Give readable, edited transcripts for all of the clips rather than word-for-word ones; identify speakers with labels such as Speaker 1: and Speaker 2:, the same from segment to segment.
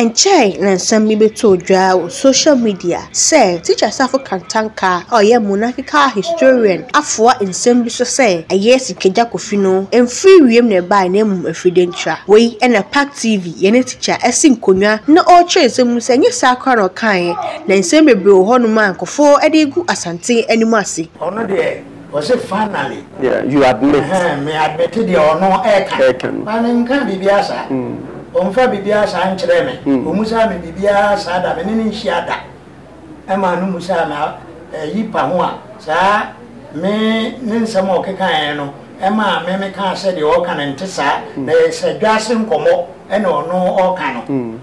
Speaker 1: Ɛnkyɛe na nsɛm bi bɛtɔɔ dwa wɔ social media sɛ Tikya Safo Kantanka a ɔyɛ monarchical historian afoa nsɛm bi so sɛ ɛyɛ Sikagya Kofi no mfiri wiem na ɛbae na mmom ɛfiri Denkyira. Wei na Park TV yɛne Tikya asi nkonnwa na ɔrekyerɛ nsɛm mu sɛ ɛnyɛ saa koraa na ɔkaeɛ na nsɛm bebree wɔ hɔnom a nkurɔfoɔ de regu Asante anim ase.
Speaker 2: Ɔno deɛ ɔse finally.
Speaker 3: Yeah, you admit.
Speaker 2: Ɛhɛn, me admit deɛ ɔno ɛɛka.
Speaker 3: Ɛɛka no.
Speaker 2: But menkaa biribiara saa. Ɔmfaa biribiara saa nkyerɛɛ me. Ɔmmusaa me biribiara saa da. Me ne no nhyia da. Ɛmaa no mmusaa me ayi pa ho a, saa me ne nsɛm a ɔkekaeɛ no ɛmaa me mekaa sɛ deɛ ɔɔka no nte saa. Na ɛyɛ sɛ dwaase nkɔmmɔ ɛna ɔno ɔɔka no.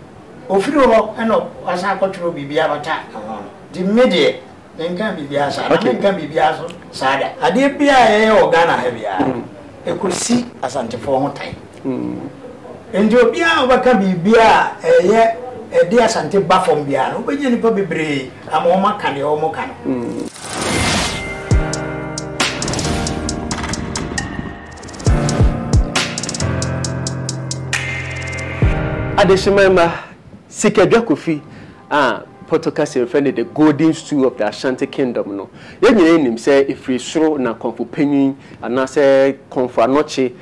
Speaker 2: Ɔfiri hɔ ɛna wasan akɔtwerɛ biribi abata ho no. Nti me deɛ. Menka biribiara saa, na menka biribiara nso saa da. Adeɛ biara a yɛyɛ wɔ Ghana ha biara no, ɛkɔsi Asantefoɔ ho tan. Nti obiara a wobɛka biribiara a ɛyɛ ɛde Asante ba fam biara no, wobɛnya nnipa bebree ama wɔaka deɛ wɔka no.
Speaker 3: Adehyeman mma, Sikadwa Kofi a Pɔtɔ kasa mu frɛ no the Golden Stool of the Ashanti Kingdom no, yɛn nyinaa nim sɛ ɛfiri soro na Kɔmfo Panyin anaasɛ Kɔmfo Anɔkye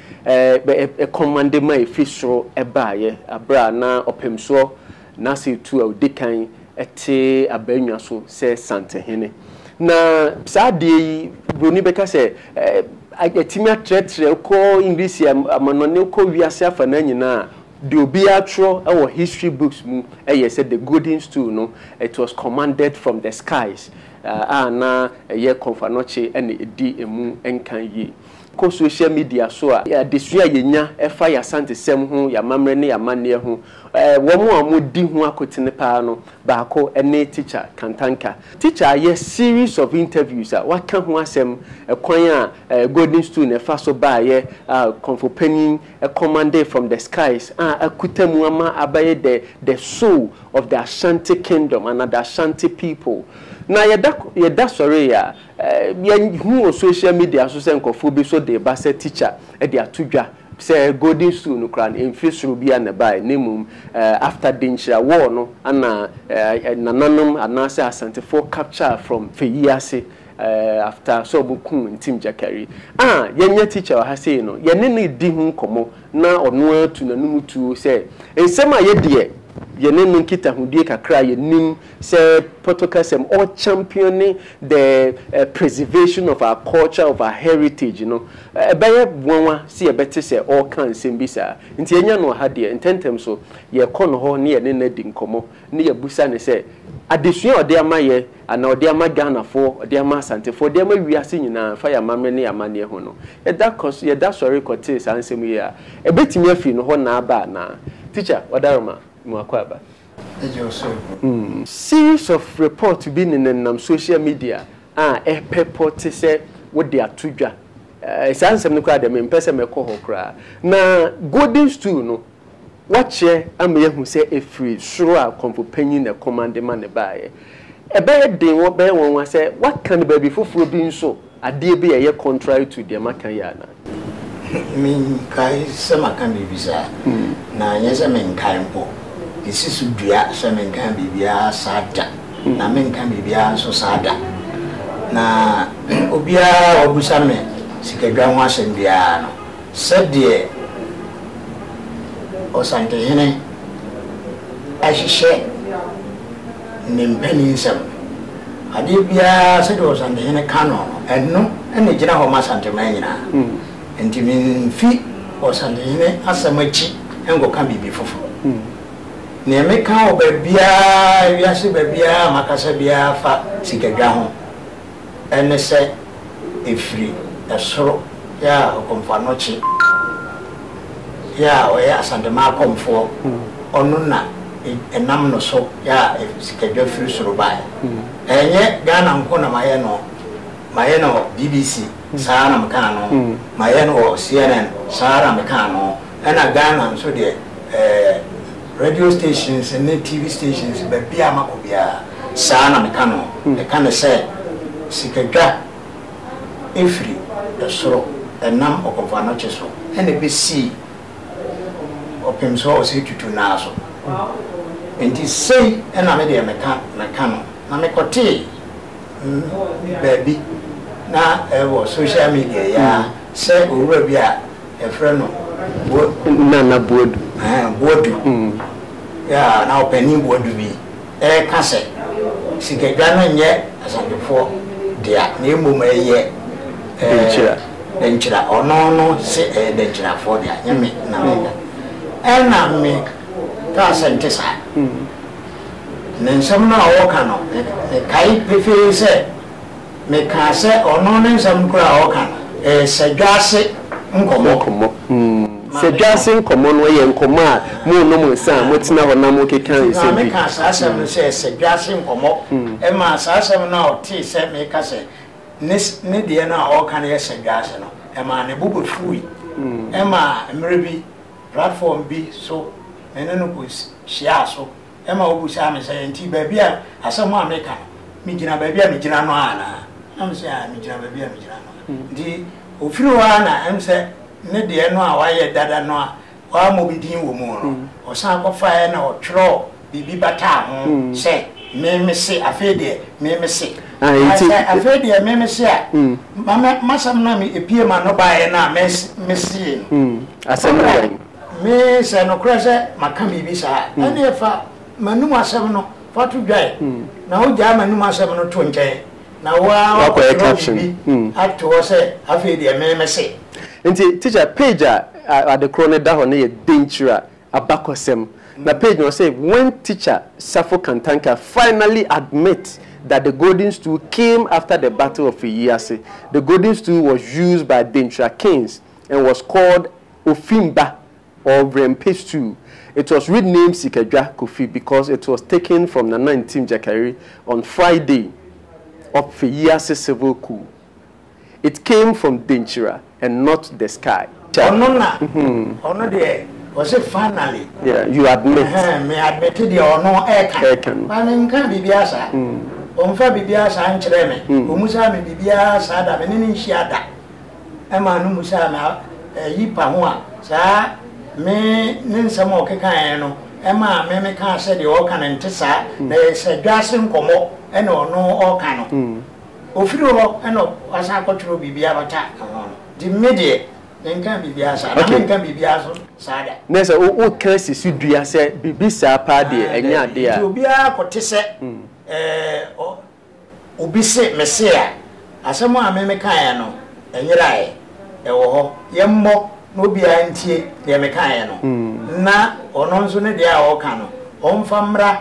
Speaker 3: kɔmande ma ɛfiri soro baeɛ berɛ a na Ɔpemsoɔ Nasir Tu a ɔdi kan te abannwa so sɛ Santehene. Na saa adeɛ yi, buroni bɛka sɛ atumi atrɛtrɛ kɔ Englisi amanɔne kɔ wiase afanaa nyinaa a, Deɛ obiara twerɛ wɔ history books mu yɛ sɛ the golden stool no it was commanded from the skies a na ɛyɛ Komfo Anokye na ɛdi ɛmu nkan yie. Kɔ social media so a, adesua a yɛnya fa yɛn Asantesɛm ho, yɛn amammerɛ ne yɛn amanneɛ ho, wɔn a wɔdi ho akotene pa ara no baako ne Teacher Kantanka. Teacher ayɛ series of interviews a waka ho asɛm, kwan a golden stool no ɛfa so baeɛ, a Komfo panin commanded from the skies a akuta mu ama abɛyɛ the the soul of the Ashanti kingdom anaa the Ashanti people. Na yɛda yɛda sɔree a, yɛhu wɔ social media so sɛ nkurɔfoɔ bi nso de reba sɛ teacher de ato dwa sɛ golden stool no koraa no ɛmfiri soro biara na ɛbaeɛ na mmom after Denkyira war no ana nananom anaasɛ Asantefoɔ capture from Feyiase After sɛ ɔmo kuu Ntim Gyakari a yɛnya teacher wɔ ha sei no, yɛne no redi ho nkɔmmɔ na ɔno ara tu n'anom tuo sɛ nsɛm a yɛdeɛ yɛne no nkitahodie kakra a yɛnim sɛ pɔtɔ kasa mu ɔchampione the preservation of our culture, of our heritage no, ɛbɛyɛ nwanwa sɛ yɛbɛte sɛ ɔreka nsɛm bi saa. Nti yɛnya no wɔ ha deɛ, ntɛntɛm so yɛkɔ no hɔ ne yɛne no adi nkɔmmɔ ne yɛabusa no sɛ adesua a ɔde ama yɛ anaa ɔde ama Ghanafoɔ, ɔde ama Asantefoɔ, ɔde ama wiase nyinaa fa yɛn amammerɛ ne yɛn amanneɛ ho no, yɛda kɔ so, yɛda sɔre kɔtee saa nsɛm yi a, ɛbɛtumi afiri no hɔ na aba anaa? Tikya, Wadaroma, mu akwaaba.
Speaker 2: Agya Osei.
Speaker 3: Series of report bi nenenam social media a ɛpɛpɔte sɛ wode ato dwa. Saa nsɛm no koraa deɛ mempɛ sɛ mɛkɔ hɔ koraa. Na golden stool no, Wakyerɛ ama yɛahu sɛ ɛfiri soro a kɔmfo panyin na ɛkɔmande ma no baeɛ. Ɛbɛyɛ den wɔ bɛyɛ nwanwa sɛ waka no baabi foforɔ bi nso adeɛ bi a ɛyɛ contrary to deɛ maka yi anaa?
Speaker 2: Menkae sɛ maka biribi saa, na ɛnyɛ sɛ menkae mpo. Mesi so dua sɛ menkaa biribiara saa da, na menka biribiara nso saa da. Na obiara a wabisa me sikadwa ho asɛm biara no, Sɛdeɛ Ɔsantehene ahyehyɛ ne mpaninsɛm no, adeɛ biara sɛdeɛ Ɔsantehene ka no no, ɛno na ɛgyina hɔ ma Asanteman nyinaa. Nti memfi Ɔsantehene asɛm akyi nkɔka biribi foforɔ. Deɛ meka wɔ baabiara, wiase baabiara a makasa biara fa sikadwa ho ne sɛ ɛfiri soro yɛ a Ɔkɔmfo Anokye yɛ a ɔyɛ Asanteman akɔmfoɔ, ɔno na ɛnam no so yɛ a sikadwa firi soro baeɛ. Ɛnyɛ Ghana nko na mayɛ no, mayɛ no wɔ BBC, saa ara na mekaa no, mayɛ no wɔ CNN, saa ara na mekaa no, ɛna Ghana nso deɛ ɛɛ radio stations ne TV stations baabiara makɔ biara, saa ara na meka no. Meka no sɛ sikadwa firi soro, ɛnam Ɔkɔmfo Anokye so na ɛbɛsii ɔpem so a ɔsɛ tutu no ara so. Nti sei na me deɛ meka meka no. Na mekɔtee baabi na ɛwɔ social media yi ara sɛ owura bi a yɛfrɛ no Bo.
Speaker 3: Nana Boadu.
Speaker 2: Ɛhɛn, Boadu. Yeah, na ɔpanin Boadu bi reka sɛ sikadwa no nyɛ Asantefoɔ dea na mmom ɛyɛ
Speaker 3: Dankyira.
Speaker 2: Dankyira. Ɔno no se ɛyɛ Dankyirafoɔ dea, nyɛ me na meka. Ɛna me kaa sɛ nte saa. Ne nsɛm no a ɔreka no, mekae pefee sɛ mekaa sɛ ɔno ne nsɛm no koraa a ɔreka no, ɛyɛ sadwaase nkɔmmɔ.
Speaker 3: Nkɔmmɔ. Sadwaase nkɔmmɔ no yɛ nkɔmmɔ a morenom nsa a motena hɔ na mokeka
Speaker 2: Nti
Speaker 3: nsɛm
Speaker 2: maame
Speaker 3: bi.
Speaker 2: kaa saa asɛm no sɛ sadwaase nkɔmmɔ. Ɛmaa saa asɛm no a ɔtee sɛ meka sɛ ne ne deɛ no a ɔreka no yɛ sadwaase no, ɛmaa ne bo bɛfuui. Ɛmaa mmerɛ bi platform bi so me ne no kɔhyiaa so ma ɔbisaa me sɛ, Enti baabi a asɛm a meka no, megyina baabi a megyina no ara anaa? Na mese, Aane, megyina baabi a megyina no ara. Nti ɔfiri hɔ ara na ɛm sɛ ne deɛ no a wayɛ dada no a wammɔ me din wɔ mu no, ɔsan kɔfaeɛ na ɔtwerɛɔ biribi bataa ho sɛ me mese, afei deɛ me mese. Na sɛ afei deɛ me mese a, m'asɛm no a ɛpue m'ano baeɛ no a mesee no,
Speaker 3: Asɛm no wɛn?
Speaker 2: Me, sɛ nokorɛ sɛ maka biribi saa a, ɛnneɛ fa m'anom asɛm no fa to dwa ɛ, na wogyaa m'anom asɛm no to nkyɛn, na wo ara
Speaker 3: Woakɔyɛ
Speaker 2: woakɔtwerɛ
Speaker 3: caption.
Speaker 2: biribi ato hɔ sɛ afei deɛ me mese.
Speaker 3: Nti teacher, page a ade korɔ no da hɔ no yɛ Denkyira abakɔsɛm. Na page no ɔse, When teacher Safo Kantanka finally admit that the golden stool came after the battle of Eyiase, the golden stool was used by Denkyira kings and was called Ofimba or Vrempe stool. It was renamed Sikadwa Kofi because it was taken from Nana Ntim Jakari on Friday of Feyiase civil coup. It came from Denkyira and not the sky.
Speaker 2: Ɔno na ɔno deɛ ɔse finally.
Speaker 3: Yeah, you admit.
Speaker 2: Ɛhɛn, me admit deɛ ɔno ɛɛka.
Speaker 3: Ɛɛka no.
Speaker 2: But me nkaa biribiara saa. Ɔnfa biribiara saa nkyerɛɛ me. Ɔmmusaa me biribiara saa da, me ne no nhyia da. Ɛmaa no mmusaa me ayi pa ho a, saa me ne nsɛm a ɔkekaeɛ no ɛmaa me mekaa sɛ deɛ ɔreka no nte saa, na ɛyɛ sadwaase nkɔmmɔ ɛna ɔno ɔreka no. Ɔfiri hɔ ɛna wasan akɔtwerɛ biribi abata ho no. Nti me deɛ, menkaa biribiara saa, na menka biribiara nso saa da.
Speaker 3: Na sɛ woka si so dua sɛ biribi saa paa deɛ, ɛnyɛ adeɛ a.
Speaker 2: Nti obiara kɔte sɛ ɛɛ Obi se mese a, asɛm a me mekaeɛ no, ɛnyeraeɛ. Ɛwɔ hɔ. Yɛmmɔ na obiara ntie deɛ mekaeɛ no, na ɔno nso ne deɛ a ɔreka no, ɔmfa mmra,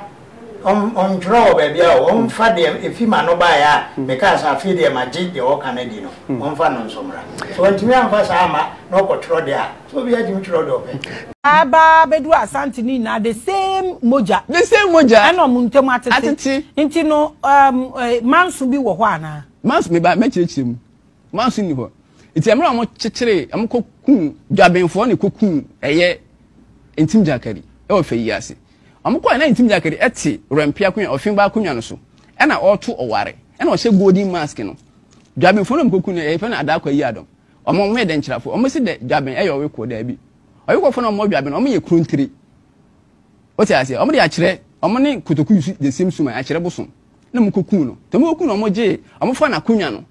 Speaker 2: ɔntwerɛ wɔ baabiara o, ɔmfa deɛ ɛfi m'ano baeɛ a mekaa sɛ afei deɛ magye deɛ ɔreka no adi no, ɔmfa no nso mmra. Sɛ wantumi amfa saa amma na ɔkɔtwerɛ deɛ a, sɛ obiara tumi twerɛ deɛ ɔpɛ.
Speaker 4: Aba bɛduru Asante no nyinaa the same mogya.
Speaker 5: The same mogya.
Speaker 4: Ɛna ɔmo ntam atete.
Speaker 5: Atete.
Speaker 4: Nti no um, eh, manso bi wɔ hɔ anaa?
Speaker 5: Manso meba mɛkyerɛkyerɛ mu. Manso nni hɔ. Nti mmerɛ a wɔn kyekyere wɔn kɔ kum dwabenfoɔ ne kɔ kum ɛyɛ Ntim Gyakari ɛwɔ fɛ yi ase. Wɔn kɔɛ na Ntim Gyakari ɛte Wrɛmpe akonnwa ɔfin ba akonnwa no so ɛna ɔreto ɔware ɛna ɔhyɛ golden mask no. Dwabenfoɔ no a wɔn kɔ kum no yɛfrɛ no Adaakwa Yiadom. Wɔn wɔn yɛ dɛnkyerɛfoɔ. Wɔn se dɛ dwaben ɛyɛ ɔwekoɔ daabi. Ɔwekoɔfoɔ na wɔn dwaben wɔn yɛ kurontire. Wote aseɛ? Wɔn de akyerɛ wɔn ne kotoku yusu the same suman akyerɛ bosom na wɔn kɔ kun no. Tɛ wɔn kɔ kun no wɔn gye wɔn fa n'akonwa no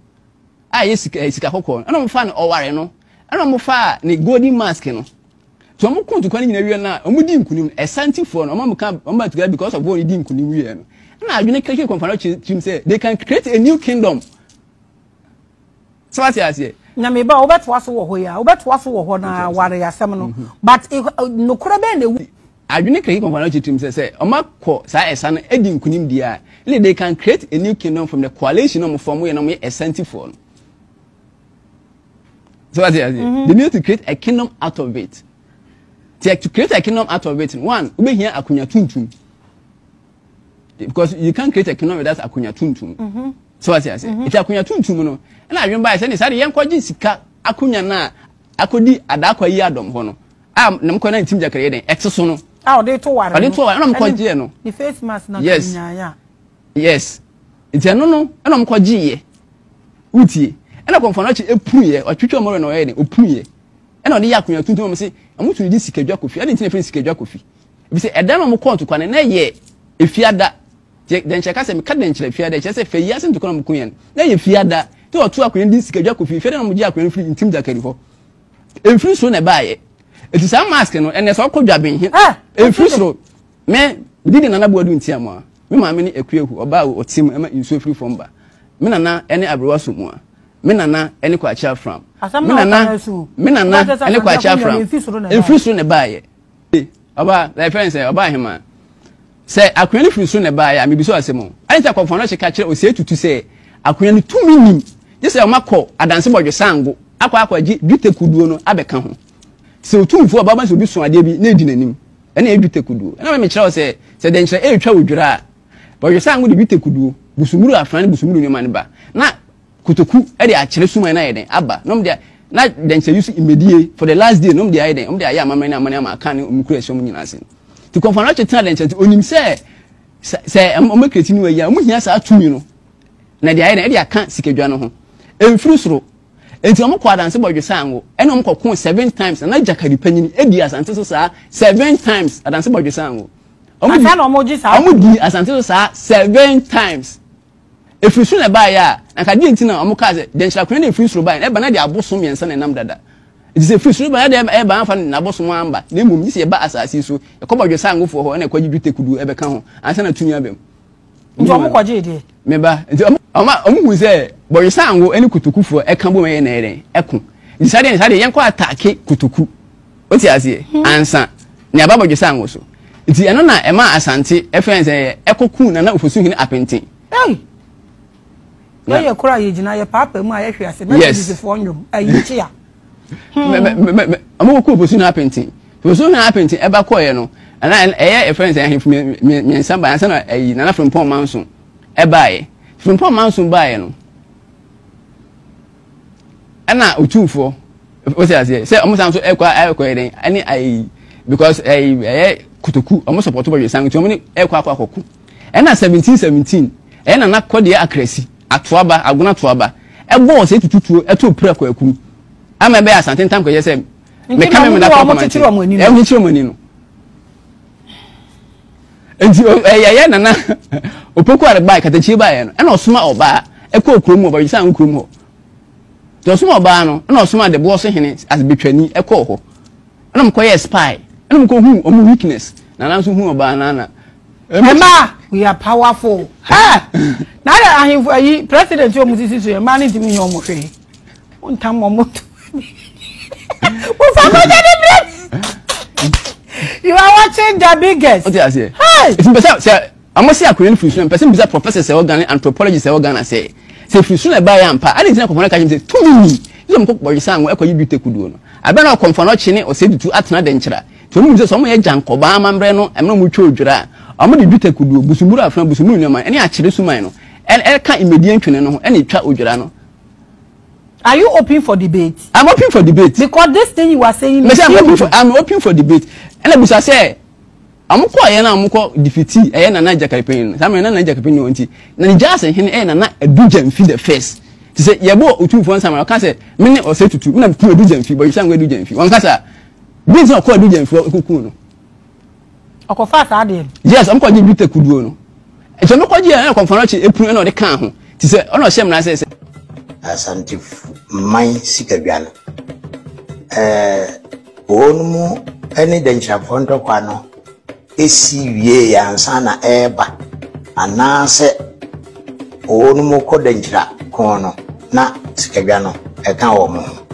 Speaker 5: a ɛyɛ sika ɛyɛ sika kɔkɔɔ no ɛna wɔn fa no ɔware no ɛna wɔn fa ne golden mask no. Nti wɔn ko ntokwa no nyinaa wie no a wɔn di nkunim no ɛsantifoɔ no wɔn ka wɔn ba together because of wɔn di nkunim wie no ɛna adwene keke kɔnfa no tirim sɛ they can create a new kingdom. Sɛ wate aseɛ.
Speaker 4: Na me ba wobɛtoa so wɔ hɔ yi a wobɛtoa so wɔ hɔ na ware asɛm no mhm. but nokorɛ bɛn na ewu.
Speaker 5: Adwene kɛkɛ kɔnkɔn na ɔkyerɛ tirim sɛ sɛ ɔma kɔ saa ɛsa no adi nkunim deɛ a ɛna they can create a new kingdom from the coalition na ɔmo fɔm yɛ na ɔmo yɛ ɛsantifoɔ no. So wate aseɛ. Mhm. They need to create a kingdom out of it. To create a kingdom out of it one wobɛhia akonnwa tuntum. because you can't create a kingdom without akonnwa tuntum mm-hmm. so wate ase mm-hmm. nti akonnwa tuntum no ɛna adwene baayɛ sɛ ne saa de yɛnkɔgye sika akonnwa no a akɔdi adaakwa yi adɔm hɔ no a nam kɔ na ntim gyakere yɛ dɛn ɛte so no
Speaker 4: a ɔde to ware
Speaker 5: ɔde to ware ɛna ɔmkɔgyeɛ no
Speaker 4: ne face mask na
Speaker 5: yes yes nti ɛno no ɛna ɔmkɔgyeeɛ wotie ɛna kɔnfɔ no akyi ɛpunuiɛ ɔtwitwa ɔmɔrɛ na ɔyɛ dɛn ɔpunuiɛ ɛna ɔde yɛ akonnwa tuntum ɔmo se ɔmo tumi di sikadwa kofi ɛde nti na ɛfɛ sikadwa kofi. Ebi sɛ ɛda na wɔn kɔɔ ntokwa no na ɛyɛ efiada. Dɛnkyerɛ ka sɛ meka dɛnkyerɛ fiada kyerɛ sɛ fɛ yi ase ntokwa na wɔn ko yɛn na ɛyɛ fiada. Nti wɔto akonnwa di sikadwa kɔ fie fiada na wɔn gye akonnwa no firi ntim gyakari hɔ. Mfiri soro na ɛbaayɛ. Eti saa mask no ɛnɛ sɛ ɔkɔ dwaben he. Mfiri soro. Me didi nana boadu ntiamoa. Me maame ne Akuahu, ɔbaa a ɔte mu ma nsuo firi fam ba. Me nana ne Aberewa Somoa. Me nana ne Kwakye Afram. Me nana, me nana ne Kwakye Afram. Mfiri soro na ɛbaeɛ. Ɔbaa, ɛfɛn sɛ, ɔbaa hemaa. Sɛ akonnwa no firi soro na ɛbaeɛ a, mebisa asɛm o. Ɛne sɛ akɔmfoɔ no hyɛ ka kyerɛ Osei Tutu sɛ akonnwa no tumi nim. Gye sɛ ɔma kɔ adanse bɔdwe sango akɔ akɔgye dwetɛ kuduo no abɛka ho. Sɛ otumfoɔ ɔbaa bɛsɛ obi so adeɛ bi na ɛdi n'anim. Ɛna ɛyɛ dwetɛ kuduo. Ɛna mekyerɛ wo sɛ, sɛ dɛnkyerɛ ɛretwa wo dwira a, bɔhwɛ sɛ ango de dwetɛ kuduo, busumuru afra ne busumuru nneɛma no ba, na kotoku de akyerɛ suman no ayɛ dɛn aba, na wɔde na dɛnkyerɛ yi so mmedie for the last day na wɔde ayɛ dɛn, wɔde ayɛ amammerɛ ne amane ama aka ne wɔn kura ɛhyɛ wɔn nyinaa ase. Nti kɔnfa no akye tena dɛnkyerɛ nti onim sɛ sɛ wɔn akireti no ayi a wɔn hia saa tumi no na de ayɛ dɛn ɛde aka sikadwa no ho. Ɛmfiri soro. Enti wɔn kɔ adanse bɔ dwesango ɛna wɔn kɔ ko seven times na gyakari panyin edi asante so saa seven times adanse bɔ dwesango. Wɔn di wɔn di asante so saa seven times. Efiri soro na ɛbaa yɛ a na nka deɛ nti na wɔn kaa sɛ dɛnkyerɛ akonnwa na efiri soro baa yɛ ɛba na de abosom mmiɛnsa na ɛnam dada. Nti sɛ efiri soro baa yɛ de ɛba anfa na abosom amba na mmom gye sɛ yɛba asase so yɛkɔ bɔ dwesangofoɔ hɔ ɛna ɛkɔ gye dwetɛ kuduo ɛbɛka ho ansa na tumi abam.
Speaker 4: Nti ɔmo kɔgyee deɛ?
Speaker 5: Me ba, nti ɔmo ɔmo ɔmo hu sɛ bɔwesango ne kotokufoɔ ɛka bom ɛyɛ na ɛyɛ dɛn ɛko. Nti saa deɛ saa deɛ yɛnkɔ ataake kotoku. O ti aseɛ? Hmm. Ansa ne aba bɔwesango so. Nti ɛno na ɛma Asante ɛfɛn sɛ ɛkɔ ku Nana Ofosuhene Apenten.
Speaker 4: Hey! Yɛyɛ koro a yɛgyina yɛ paapa mu a yɛhwe ase Methodistfoɔ nnwom ayi kyea.
Speaker 5: Ɔmo kɔ Ofosu no apenten. Ofosu no apenten ɛba kɔɔyɛ no ɛna ɛyɛ ɛfrɛ no sɛ ahemfo mmiɛnsa baeɛ ansa na ɛyi Nana Frimpong Manso ɛbaeɛ. Frimpong Manso baeɛ no ɛna otumfoɔ o sɛ aseɛ sɛ ɔmo san so ɛkɔ ɛkɔ yɛ dɛn ɛne ayi because ɛyi ɛyɛ kotoku ɔmo sɔpɔtɔ bɔ yɛ nti ɔmo ne ɛkɔ akɔ akɔko. Ɛna 1717, ɛyɛ Nana Kɔdeɛ Akrasi, Atoaba, Agona Toaba, ɛbɔɔ sɛ tututuo ɛtoo Pira Kwakum ama ɛbɛyɛ Asante ntam kɔyɛ sɛ meka me mena kɔ kɔmante ɛwɔ kyekyere wɔn ani no. Nti ɛyɛ Nana Opoku Aregbae katakyie baeɛ no ɛna ɔsoma ɔbaa ɛkɔɔ kurom hɔ bɔdwesa kurom hɔ. Nti ɔsoma ɔbaa no ɛna ɔsoma Adeboɔ so hene as betwani ɛkɔɔ hɔ. Ɛna ɔmo kɔyɛɛ spy ɛna ɔmo kɔ huu ɔmo weakness. Nana nso huu ɔbaa no ana.
Speaker 4: Mmaa we are powerful. Hey! Na yɛ ahemfo ayi president yi ɔmo sisi so yɛ mmaa no ntumi nyɛ ɔmo hwee. Wontam ɔmo to. Wofa kɔgya ne brɛ. You are watching the biggest.
Speaker 5: O ti aseɛ. Hey! Eti mpɛ sɛ sɛ ɔmo se akonnwa no firi so na mpɛ sɛ mbisa professor sɛ ɛwɔ Ghana anthropologist ɛwɔ Ghana sɛ sɛ firi so na ɛbaeɛ ampa adi nti na kɔmfɔ no ka kyerɛ me sɛ tumi ni sɛ ɔmo kɔ bɔdwesa ango ɛkɔgye dwetɛ kuduo no abɛn na ɔkɔmfɔ no ɔkye ne ɔsɛ tutu atena dɛnkyerɛ Nti wɔn nim sɛ sɛ wɔyɛ gyankɔbaa amammerɛ no mmerɛ wɔn retwa odwira a, wɔn de dwetɛ koduo, busumuru afena, busumuru nneɛma, ɛne akyere suman no ɛka mmedie ntwene no ho ɛna etwa odwira no.
Speaker 4: Are you open for debate?
Speaker 5: I'm open for debate.
Speaker 4: Because this thing you are saying
Speaker 5: is I'm open for, I'm open for debate. Ɛna busa sɛ wɔn kɔ yɛ na wɔn kɔ defeat ɛyɛ Nana Gyakari panyin no. Saa mmerɛ Nana Gyakari panyin no nti na ne gyaase hene ɛyɛ Nana Adu Gyamfi the first. Te sɛ yɛbɔ otumfoɔ nsam ɔka sɛ me ne ɔsɛ tutu me na mekum Adu Gyamfi bɔyɛ sɛ Adu Gyamfi wɔn kasa. Bi nti na ɔkɔɔ Adu Gyamfi hɔ kɔkuu no.
Speaker 4: Ɔkɔfaa saa adeɛ no.
Speaker 5: Yes, ɔmo kɔgye dwetɛ kuduo no. Nti ɔmo kɔgye ɛna kɔmfɔ no akyi epunu ɛna ɔde kaa ho. Ti sɛ ɔna ɔhyɛ mmara sɛ sɛ.
Speaker 2: Asante man sikadwa no, ɛɛ wɔn ne Dankyirafoɔ ntɔkwa no si wieeɛ ansa na ɛreba, anaasɛ wɔrekɔ dankyira ko no na sikadwa no ka wɔn ho.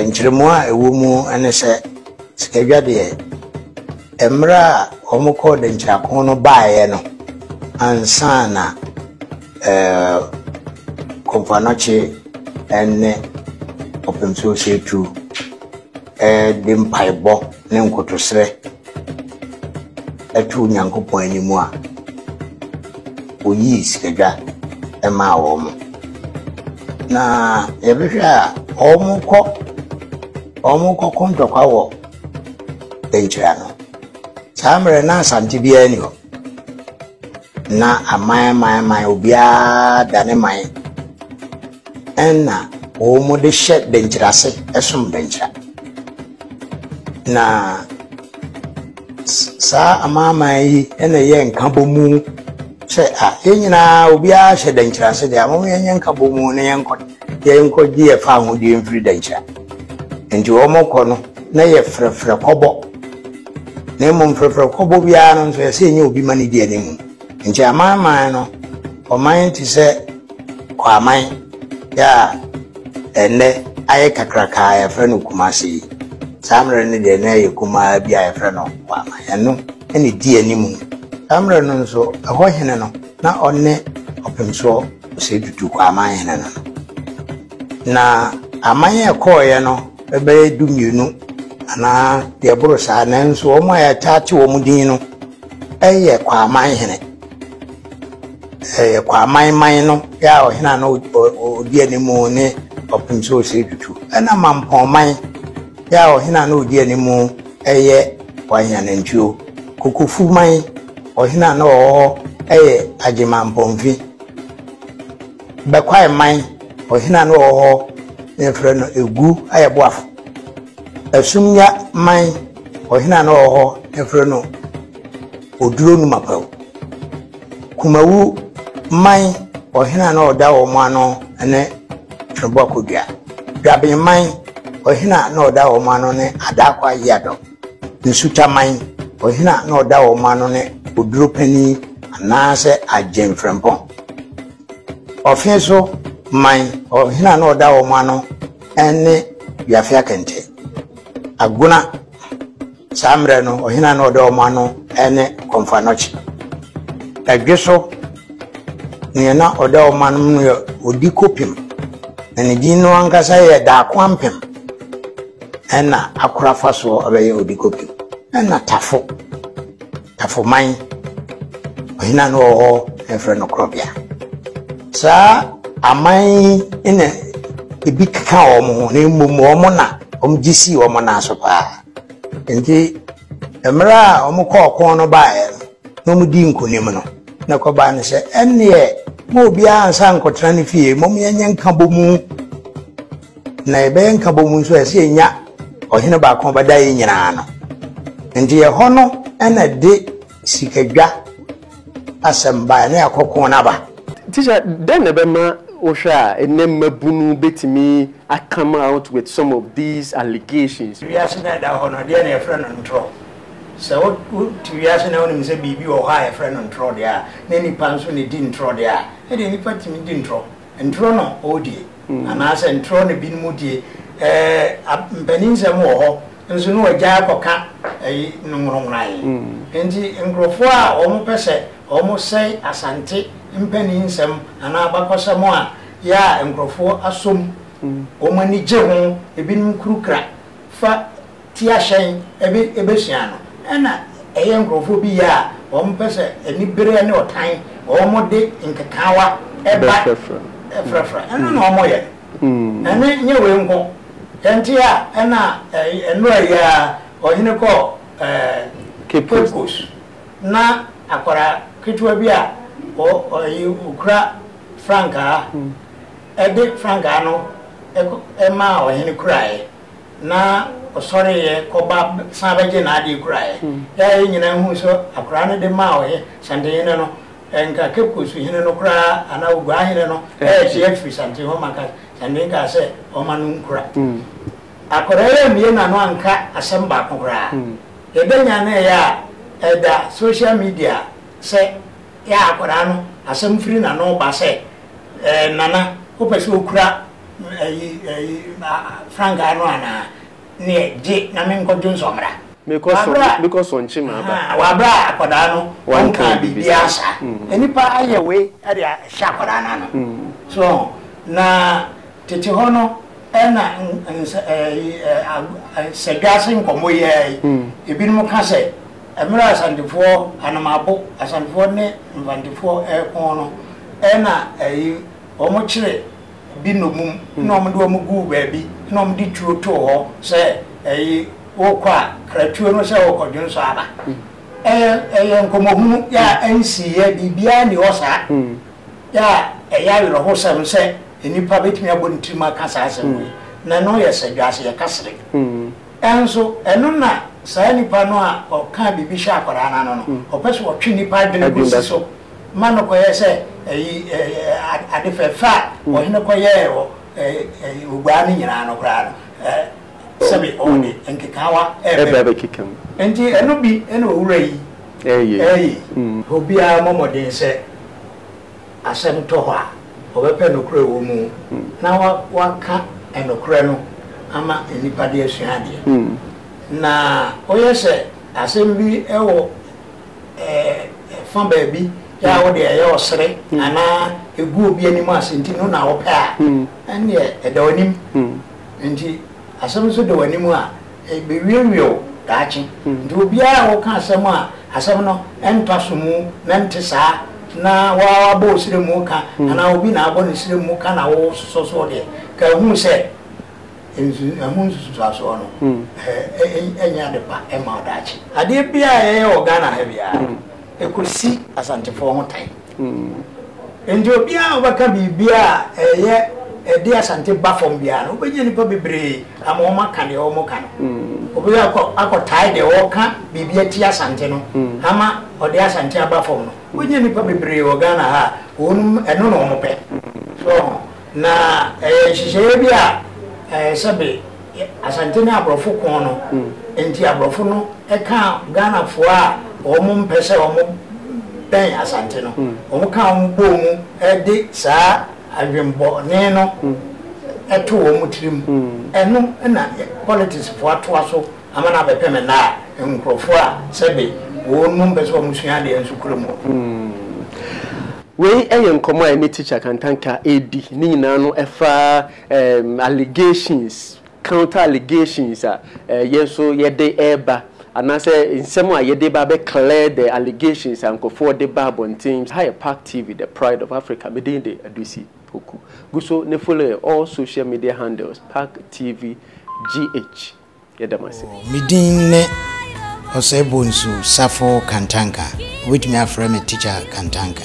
Speaker 2: Nkyerɛmu a ɛwɔ mu ne sɛ, sikadwa deɛ, mmerɛ a wɔkɔɔ dankyira ko no baeɛ no ansa na Komfo Anokye ne Ɔpemsoɔ Setu de mpaebɔ ne nkotosrɛ too Onyankopɔn anim a, oyii sikadwa maa wɔn. Na yɛbɛhwɛ a, wɔkɔ wɔkɔko ntɔkwa wɔ Denkyira no. Saa mmerɛ na Asante biara nni hɔ. Na aman aman aman obiara da ne man. Ɛna wɔde hyɛ dɛnkyerɛ ase som dɛnkyerɛ. Na. Saa amanaman yi na ɛyɛ nkabɔmu sɛ a yɛn nyinaa obiara hyɛ dɛnkyerɛ ase deɛ a, mom yɛnyɛ nkabɔmu na yɛnkɔ yɛnkɔgye yɛn fawohodie mfiri dɛnkyerɛ. Nti wɔn kɔ no na yɛ frɛfrɛ kɔbɔ. Na mmom frɛfrɛ kɔbɔ biara no nso yɛsɛ yɛnyɛ obi ma ne di anim. Nti amanaman no, ɔman te sɛ Kwaman yɛ a ɛnnɛ ayɛ kakraka a yɛfrɛ no Kumasi yi. Saa mmerɛ no deɛ na ɛyɛ kumaa bi a yɛfrɛ no Kwaman. Ɛno na ɛdi anim. Saa mmerɛ no nso, ɛhɔ hene no, na ɔne Ɔpemsoɔ Osei Tutu Kwaman hene no no. Na aman a ɛkɔeɛ no bɛyɛ dummienu anaa deɛ ɛboro saa, nanso wɔn a yɛtaa te wɔn din no yɛ Kwaman hene. Ɛyɛ Kwaman man no yɛ a ɔhene a na ɔdi anim ne Ɔpemsoɔ Osei Tutu. Ɛna Mampɔn man yɛ a ɔhene a na ɔdi anim yɛ Wahianantwio. Kokofu man ɔhene a na ɔwɔ hɔ yɛ Agyeman Mpɔmfi. Bɛkwae man ɔhene a na ɔwɔ hɔ na yɛfrɛ no Egu Ayɛboafo. Asumya man ɔhene a na ɔwɔ hɔ na yɛfrɛ no Oduro Numapaw. Kumawu man ɔhene a na ɔda wɔn ano ne Tweboa Kodua. Dwaben man ɔhene a na ɔda wɔn ano ne Adaakwa Yiadɔ. Nsuta man ɔhene a na ɔda wɔn ano ne Oduro Panin anaasɛ Agyen Frɛmpɔn. Ɔfe so man ɔhene a na ɔda wɔn ano ne Wiafe Akɛntɛ. Agona Saa mmerɛ no, ɔhene a na ɔda wɔn ano ne Komfo Anokye. Ɛdwe so, deɛ na ɔda wɔn ano no yɛ Odikopem, na ne din no ankasa yɛ Daako Ampem, ɛna akora fa soɔ abɛyɛ Odikopem. Ɛna Tafo, Tafoman, ɔhene a na ɔwɔ hɔ na yɛfrɛ no Korɔbea. Saa aman yi na ebi keka wɔn ho, na mmom wɔn na wɔgye sii wɔn nan so paa. Nti mmerɛ a wɔkɔɔ ɔko no baeɛ no, na wɔdii nkonim no, na ɛkɔbaa no sɛ, ɛnneɛ ma obiara nsa nkɔtena ne fie, mmom yɛnyɛ nkabɔmu. Na yɛbɛyɛ nkabɔmu nso a, ɛsɛ yɛnya ɔhene baako a ɔbɛda yɛn nyinaa ano. Nti ɛhɔ no na ɛde sikadwa asɛm baeɛ, na yɛakɔko no aba.
Speaker 3: Tikya, dɛn na ɛbɛma wohwɛ a ɛnnɛ mmabunu bɛtumi a come out with some of these allegations?
Speaker 2: Wiase no a ɛda hɔ no, deɛn na yɛfrɛ no ntorɔ? Sɛ wote wiase na wonim sɛ biribi wɔ hɔ a yɛfrɛ no ntorɔ deɛ a, na nnipa nso na ɛdi ntorɔ deɛ a, ɛdeɛ nnipa tumi di ntorɔ. Ntorɔ na ɔredie, anaasɛ ntorɔ na binom die. Ɛɛ, mpaninsɛm wɔ hɔ nso na wɔagyae akɔka ɛyi no nwononwonae. Enti nkurɔfoɔ a wɔpɛ sɛ wɔsɛe Asante mpaninsɛm anaa abakɔsɛm a yɛ a nkurɔfoɔ asɔ mu, wɔn ani gye ho, ebinom kurukura fa ti ahyɛn ɛbe ɛbɛsua no, ɛna ɛyɛ nkurɔfoɔ bi yɛ a wɔn pɛ sɛ anibereɛ ne ɔtan wɔn de nkekaawa ɛba frafra, ɛno na wɔn yɛ no. Ɛne nyɛ wei nko, yɛnte a ɛna ɛnora yi ara ɔhene kɔɔ Cape Coast na akwadaa ketewa bi a ɔkura frankaa ɛde frankaa no ɛmaa ɔhene kuraeɛ. Na ɔsɔreeɛ kɔba san bɛgye n'adeɛ kuraeɛ. Yɛ a yɛn nyinaa huu sɛ akwadaa no de maa ɔhe, Santehene no, nka Cape Coast hene no koraa anaa Oguaa hene no regye afiri Santehene hɔ ma nka Santehene kaa sɛ ɔmma no nkura. Akwadaa yi ammue n'ano anka asɛm baako koraa. Yɛda nyaneeɛ a ɛda social media sɛ yɛ a akwadaa no asɛm firi n'ano ba sɛ, Ɛɛ Nana, wopɛ sɛ wokura Ayi ayi frankaa no anaa? Neɛ gye na menkɔ dwonsɔ mmra.
Speaker 3: Mekɔ sɔ mekɔ sɔ nkye ma aba.
Speaker 2: Wɔ aberɛ a akwadaa no ɔnkaa biribiara saa. Nnipa ayɛ wei de ahyɛ akwadaa no ano. So ho? Na tete hɔ no ɛna nsɛ ɛyi sɛdwaase nkɔmmɔ yi ara yi, ebinom ka sɛ mmerɛ a Asantefoɔ, Anomabo, Asantefoɔ ne Mfantefoɔ reko no ɛna ɛyi wɔkyere bi nnommum na wɔde wɔn guu baabi na wɔde tuo too hɔ sɛ ɛyi wokɔ a kra tuo no sɛ wokɔ dwonsɔ aba. Ɛyɛ ɛyɛ nkɔmmɔhunu yɛ a ɛnsiiɛ biribiara nni hɔ saa yɛ a ɛyɛ awerɛhosɛm sɛ nnipa bɛtumi abɔ ne tirim aka saa asɛm wei na ɛno yɛ sɛ dwaase yɛka sere. Ɛnso ɛno na. saa nipa no a ɔkaa biribi hyɛɛ akwadaa no ano no, ɔpɛ sɛ ɔtwe nnipa adwene kɔsi so ma no kɔyɛ sɛ ayi ade fɛfɛ a ɔhene kɔyɛɛ wɔ Oguaa no nyinaa no koraa no, sɛbe ɔde nkekaawa reba mu. Enti ɛno bi na owura yi reyɛ yi. Obiara mmɔ mmɔden sɛ asɛm tɔ hɔ a, ɔbɛpɛ nokorɛ wɔ mu na waka nokorɛ no ama nnipa de asua adeɛ. Na woyɛ sɛ asɛm bi wɔ fa baabi yɛ a wode ɛyɛ ɔsere anaa ɛgu obi anim ase nti no na wopɛ a, ɛnneɛ ɛda w'anim. Nti asɛm nso da w'anim a, ɛbɛwiewie wo daakye. Nti obiara a woka asɛm a asɛm no ntɔ aso mu na ɛnte saa na wo ara woabɔ wo serɛ mu ka anaa obi na abɔ ne serɛ mu ka na wososɔ soɔ deɛ, ka hu sɛ ɛho nsunsuansoɔ no ɛnyɛ ade pa mma wo daakye. Adeɛ biara a yɛyɛ wɔ Ghana ha biara no, ɛkɔsi Asantefoɔ ho tan. Enti obiara a ɔbɛka biribiara a ɛyɛ ɛde Asante ba fam biara no, wobɛnya nnipa bebree ama wɔaka deɛ wɔka no. Obi akɔ akɔtae deɛ ɔreka biribi atia Asante no ama ɔde Asante aba fam no. Wobɛnya nnipa bebree wɔ Ghana ha a wɔn ɛno na wɔpɛ. So ho? Na ɛyɛ nhyehyɛeɛ bi a ɛɛ sɛbe Asante ne aborɔfo ko no nti aborɔfo no kaa Ghanafoɔ a wɔn mpɛ sɛ wɔn bɛn Asante no, wɔn kaa wɔn bɔɔ mu de saa adwenbɔne no to wɔn tirim. Ɛno na politics foɔ atoa so ama no abɛpem nnɛ a nkurɔfoɔ a sɛbe wɔn mpɛ sɛ wɔn sua adeɛ nso kura mu.
Speaker 3: Wei yɛ nkɔmmɔ a yɛne Teacher Kantanka redi, ne nyinaa no ɛfa allegations, counter allegations a yɛn nso yɛde reba anaasɛ nsɛm a yɛde ba abɛ clear the allegations a nkurɔfoɔ de ba abɔnten. Ha yɛ Park TV, the pride of Africa. Me din de Adusi Poku. Gu so ne follow yɛn all social media handles, Park TV GH. Yɛda mo ase.
Speaker 2: Me din ne Osei Bonsu Safo Kantanka. Wobɛtumi afrɛ me Tikya Kantanka.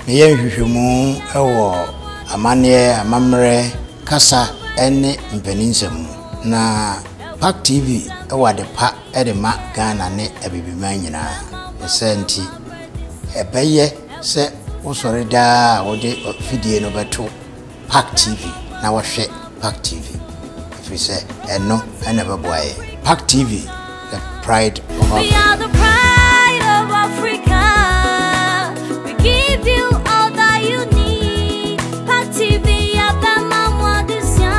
Speaker 2: Meyɛ nhwehwɛmu wɔ amanneɛ, amammerɛ, kasa ne mpaninsɛm mu. Na Park TV wɔ ade pa de ma Ghana ne Abibiman nyinaa. Ne saa nti, ɛbɛyɛ sɛ wosɔre daa a wode fidie no bɛto Park TV na wɔhwɛ Park TV ɛfiri sɛ ɛno na ɛbɛboa yɛn. Park TV, the pride of
Speaker 6: We
Speaker 2: Africa.
Speaker 6: are the pride of Africa. We give you all that you need. Park TV, Abama Mwadisia.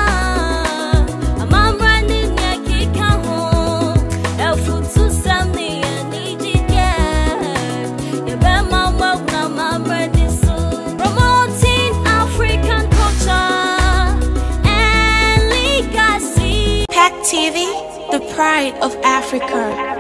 Speaker 6: Amamra ni nyakika ho. Efutu sami anijike. Yabema mwagna mamra nisu. Promoting African culture and legacy.
Speaker 7: Pack TV, the pride of Africa.